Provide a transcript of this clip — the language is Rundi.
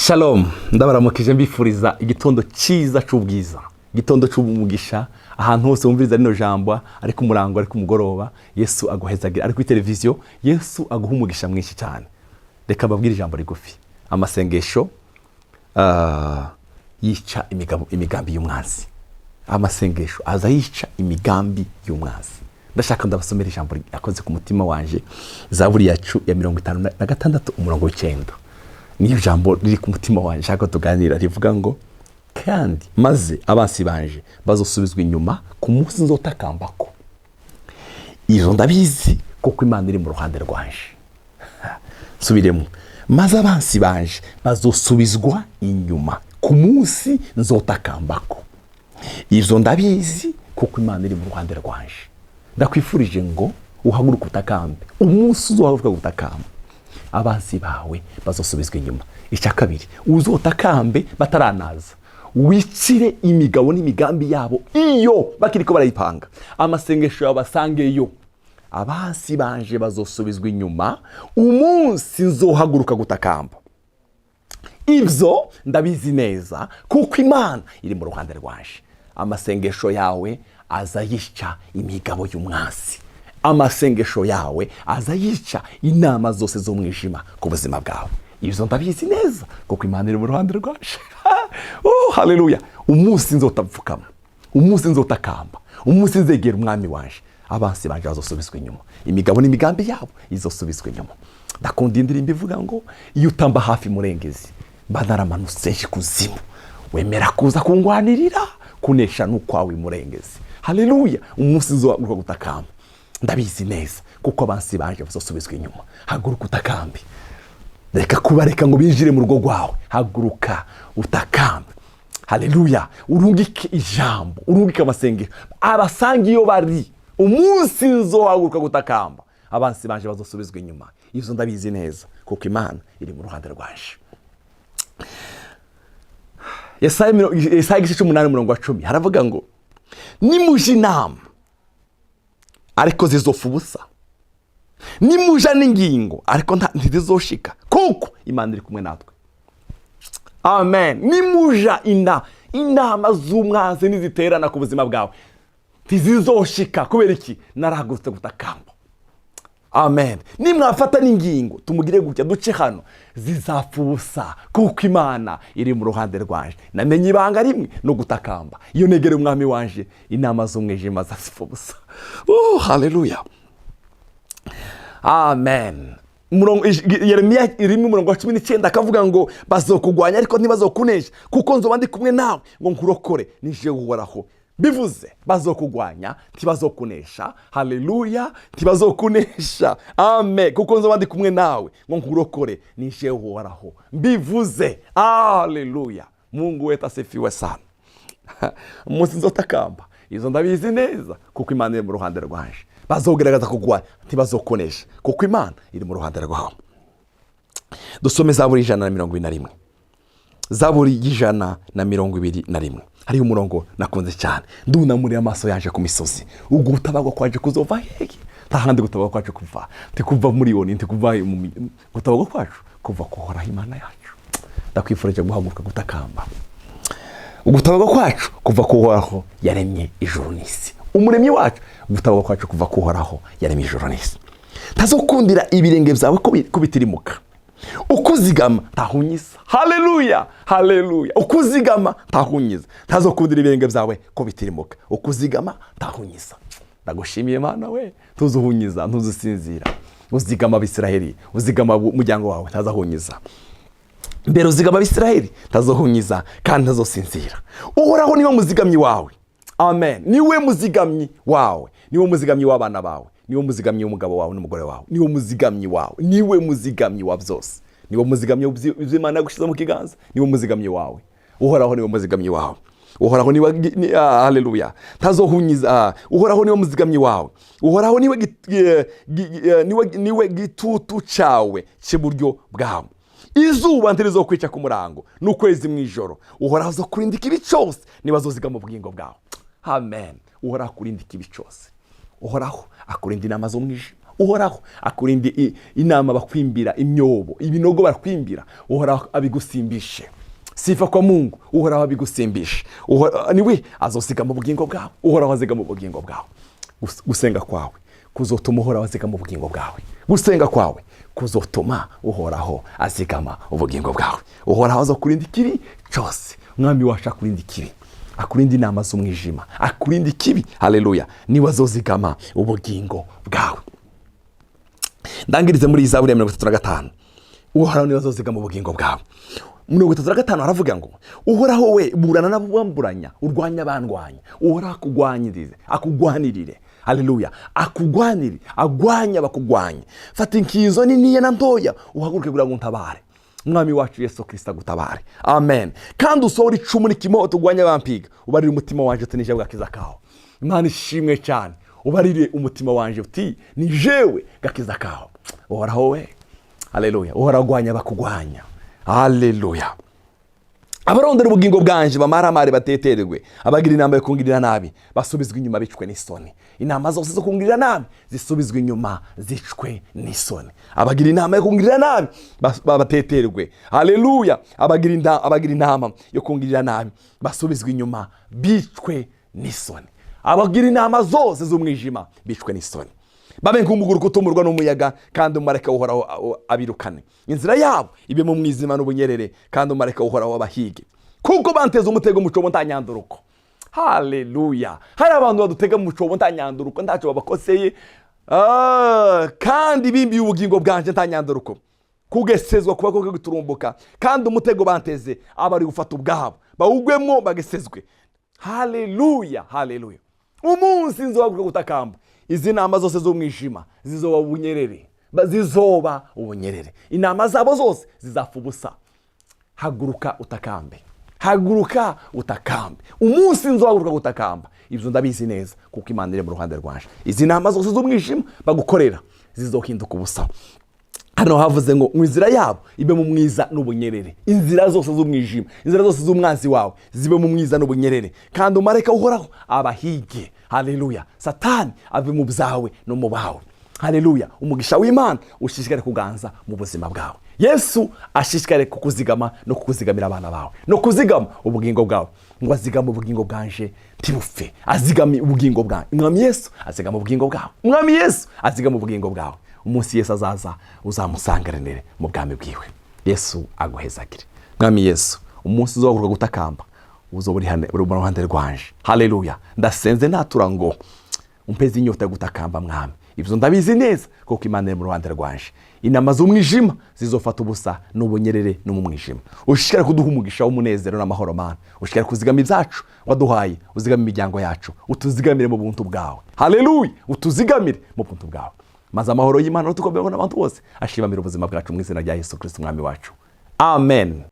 Shalom, ndabaramukije, mbifuriza igitondo cyiza cy'ubwiza, igitondo cy'umugisha. Ahantu hose wumviriza rino jambo, ariko umurango, ariko umugoroba, Yesu aguhezagira. Ari kuri televiziyo, Yesu aguha umugisha mwinshi cyane. Reka mbabwire ijambo rigufi: amasengesho yica imigambi y'umwanzi. Amasengesho aza yica imigambi y'umwanzi. Ndashaka ndabasomera ijambo yakoze ku mutima wanje, Zaburi yacu ya 56, umurongo w'9. Niyo jambo riri ku mutima wanje nshaka ko tuganira, rivuga ngo: "Kandi maze abansi banje bazosubizwa inyuma ku munsi nzotakambako. Izo ndabizi kuko Imana iri mu ruhande rwanje." Subiremo: "Maze abansi banje bazosubizwa inyuma ku munsi nzotakambako. Izo ndabizi kuko Imana iri mu ruhande rwanje." Ndakwifurije ngo uhaguruke utakambe. Umunsi uzohaguruka gutakamba, abansi bawe bazosubizwa inyuma. Icya kabiri, uzotakambe bataranaza, wicire imigabo n'imigambi yabo iyo bakiriko barayipanga. Amasengesho yawe basangeyo. "Abansi banje bazosubizwa inyuma umunsi nzohaguruka gutakamba. Ibyo ndabizi neza kuko Imana iri mu ruhande rwanje." Amasengesho yawe aza yica imigabo y'umwansi. Amasengesho yawe aza yica inama zose z'umwijima ku buzima bwawe. "Ibyo ndabizi neza kuko Imana iri mu ruhande rwaje." Oh, haleluya! Umunsi nzotapfukama, umunsi nzotakamba, umunsi nzegera umwami wanje, abansi banje bazosubizwa inyuma, imigabo n'imigambi yabo izosubizwa inyuma. Ndakunda indirimbo ivuga ngo: "Iyo utamba hafi murengezi, mba naramanutse nje kuzimu. Wemera kuza kungwanirira, kunesha n'ukwawe murengezi." Haleluya! Umunsi nzohaguruka gutakamba, ndabizi neza kuko abansi banje bazosubizwa inyuma. Haguruka utakambe. Reka kubareka ngo binjire mu rugo rwawe. Haguruka utakambe. Haleluya! Urungike ijambo, urungike amasengesho, abasanga iyo bari. Umunsi nzohaguruka gutakamba, abansi banje bazosubizwa inyuma. Ibyo ndabizi neza kuko Imana iri mu ruhande rwaje. Yesaya igice c'8, umurongo wa 10, haravuga ngo: "Nimuje inama, ariko zizopfa ubusa. Nimuja n'ingingo, ariko ntizizoshika, kuko Imana iri kumwe natwe." Amen. Nimuja inama z'umwanzi niziterana ku buzima bwawe, ntizizoshika. Kubera iki? Narahagurutse gutakamba. Amen. Nimwafata n'ingingo, tumugire gutya, duce hano, zizapfa ubusa kuko Imana iri mu ruhande rwanje. Namenye ibanga rimwe no gutakamba. Iyo negere umwami wanje, inama z'umwijima zazipfa ubusa. Oh, haleluya, amen. Yeremiya 1, umurongo wa 19, akavuga ngo: "Bazokugwanya ariko ntibazokunesha, kuko nzoba ndi kumwe nawe ngo nkurokore, nije Uhoraho." Bivuze bazokugwanya, ntibazokunesha. Haleluya, ntibazokunesha. Amen. "Kuko nzoba ndi kumwe nawe ngo nkurokore, nije Uhoraho." Mbivuze, haleluya. Mungu wetu asifiwe sana. Umunsi nzotakamba, izo ndabizi neza kuko Imana iri mu ruhande rwanje. Bazogerageza kugwanya, ntibazokunesha, kuko Imana iri mu ruhande rwawe. Dusome Zaburi 121. Zaburi y'121, hariho umurongo nakunze cyane: "Ndunamuriye amaso yaje ku misozi, ubwo gutabarwa kwaje kuzova hehe?" Nta handi gutabarwa kwacu kuva, ntikuva muri yoni, ntikuva gutabarwa kwacu kuva kuhoraho Imana yacu. Ndakwifurije guhaguruka gutakamba. Ugutabarwa kwacu kuva kuhoraho yaremye ijuru n'isi, umuremyi wacu. Gutabarwa kwacu kuva kuhoraho yaremye ijuru n'isi. Ntazokundira ibirenge byawe ko bitirimuka. Ukuzigama ntahunyiza. Haleluya, haleluya! Ukuzigama ntahunyiza. Ntazokundira ibirenge byawe ko bitirimuka. Ukuzigama ntahunyiza. Ndagushimiye Mana we, ntuzuhunyiza, ntuzusinzira. Uzigama Abisiraheli, uzigama umuryango wawe, ntazahunyiza. Mbere uzigama Abisiraheli, ntazohunyiza kandi ntazosinzira. Uhoraho niwe muzigamyi wawe. Amen. Niwe muzigamyi wawe, niwe muzigamyi w'abana bawe, niwe muzigamyi w'umugabo wawe n'umugore wawe, niwe muzigamyi wawe, niwe muzigamyi wa byose, niwe muzigamyi w'Imana yagushyize mu kiganza, niwe muzigamyi wawe. Uhoraho niwe muzigamyi wawe. Uhoraho niwe haleluya, ntazohunyiza. Uhoraho niwe muzigamyi wawe. Uhoraho niwe niwe gitutu cyawe cy'iburyo bwawe. Izuba ntirizokwica ku murango, n'ukwezi mu ijoro. Uhoraho azokurinda ikibi cyose, niba azozigama ubugingo bwawe. Amen. Uhoraho akurinda ikibi cyose. Uhoraho akurinda inama z'umwijima. Uhoraho akurinde inama bakwimbira, imyobo, ibinogo barakwimbira, Uhoraho abigusimbishe. Sifa kwa Mungu. Uhoraho abigusimbishe. Niwe azozigama ubugingo bwawe. Uhoraho azigama ubugingo bwawe. Gusenga kwawe kuzotuma Uhoraho azigama ubugingo bwawe. Gusenga kwawe kuzotuma Uhoraho azigama ubugingo bwawe. Uhoraho azokurinda ikibi cyose. Umwami wacu akurinda ikibi, akurinda inama z'umwijima, akurinda ikibi. Haleluya! Niwe azozigama ubugingo bwawe. Ndangirize muri Zaburi ya 35. Uhoraho niwe azozigama ubugingo bwawe. 35 aravuga ngo: "Uhoraho we, burana n'abamburanya, urwanya abandwanya." Uhoraho akugwanyirize, akugwanirire. Haleluya! Akugwanire, agwanya abakugwanya. Fata inkizo niniya na ntoya, uhaguruke kugira ngo untabare. Umwami wacu Yesu Kirisito agutabare. Amen. Kandi usohora icumu n'ikimoto, urwanya abampiga. Ubarire umutima wanje uti: "Nije gakiza kawe." Imana ishimwe cyane. Ubarire umutima wanje uti: "Ni jewe gakiza kawe." Uhoraho we, haleluya! Uhoraho agwanya abakugwanya. Haleluya! Abarondera ubugingo bwanje bamaramare, bateterwe. Abagira inama yo kungirira nabi basubizwe inyuma, bicwe n'isoni. Inama zose zo kungirira nabi zisubizwe inyuma, zicwe n'isoni. Abagira inama yo kungirira nabi bateterwe. Haleluya! Abagira inama yo kungirira nabi basubizwe inyuma, bicwe n'isoni. Abagira inama zose z'umwijima bicwe n'isoni, babe nk'umuguruko utumurwa n'umuyaga, kandi umumarayika Uhoraho abirukane. Inzira yabo ibe mu mwijima n'ubunyerere, kandi umumarayika Uhoraho abahige, kuko banteze umutego mu cobo nta nyanduruko. Haleluya! Hari abantu badutega mu cobo nta nyanduruko, ntacyo babakoseye. Kandi bimbiye ubugingo bwanje nta nyanduruko. Kugesezwa kuba ko guturumbuka, kandi umutego banteze aba ari gufata ubwabo, bawugwemo bagesezwe. Haleluya, haleluya! Umunsi nzohaguruka gutakamba, izi nama zose z'umwijima zizoba ubunyerere. Zizoba ubunyerere. Inama zabo zose zizapfa ubusa. Haguruka utakambe, haguruka utakambe. Umunsi nzohaguruka gutakamba, ibyo ndabizi neza kuko Imana iri mu ruhande rwanje. Izi nama zose z'umwijima bagukorera zizohinduka ubusa. Hano havuze ngo mu inzira yabo ibe mu mwiza n'ubunyerere. Inzira zose z'umwijima, inzira zose z'umwanzi wawe zibe mu mwiza n'ubunyerere, kandi umarayika Uhoraho abahige. Haleluya! Satani ave mu byawe no mu bawe. Haleluya! Umugisha w'Imana ushishikare kuganza mu buzima bwawe. Yesu ashishikare kukuzigama no kukuzigamira abana bawe no kuzigama ubugingo bwawe. Ngo azigame ubugingo bwanje ntibupfe, azigame ubugingo bwawe. Umwami Yesu azigama ubugingo bwawe. Umwami Yesu azigama ubugingo bwawe. Umunsi Yesu azaza, uzamusanganire mu bwami bwiwe. Yesu aguhezagire. Mwami Yesu, umunsi uzohaguruka gutakamba, uzoba uri mu ruhande rwanje. Haleluya! Ndasenze natura ngo umpeze inyota yo gutakamba. Mwami, ibyo ndabizi neza kuko Imana iri mu ruhande rwanje. Inama z'umwijima zizofata ubusa n'ubunyerere no mu mwijima. Ushishikare kuduha umugisha w'umunezero n'amahoro. Mana, ushishikare kuzigama ibyacu waduhaye, uzigame imiryango yacu, utuzigamire mu buntu bwawe. Haleluya! Utuzigamire mu buntu bwawe, maze amahoro y'Imana tukombeho n'abantu bose ashibamira ubuzima bwacu, mu izina rya Yesu Kirisito Umwami wacu. Amen.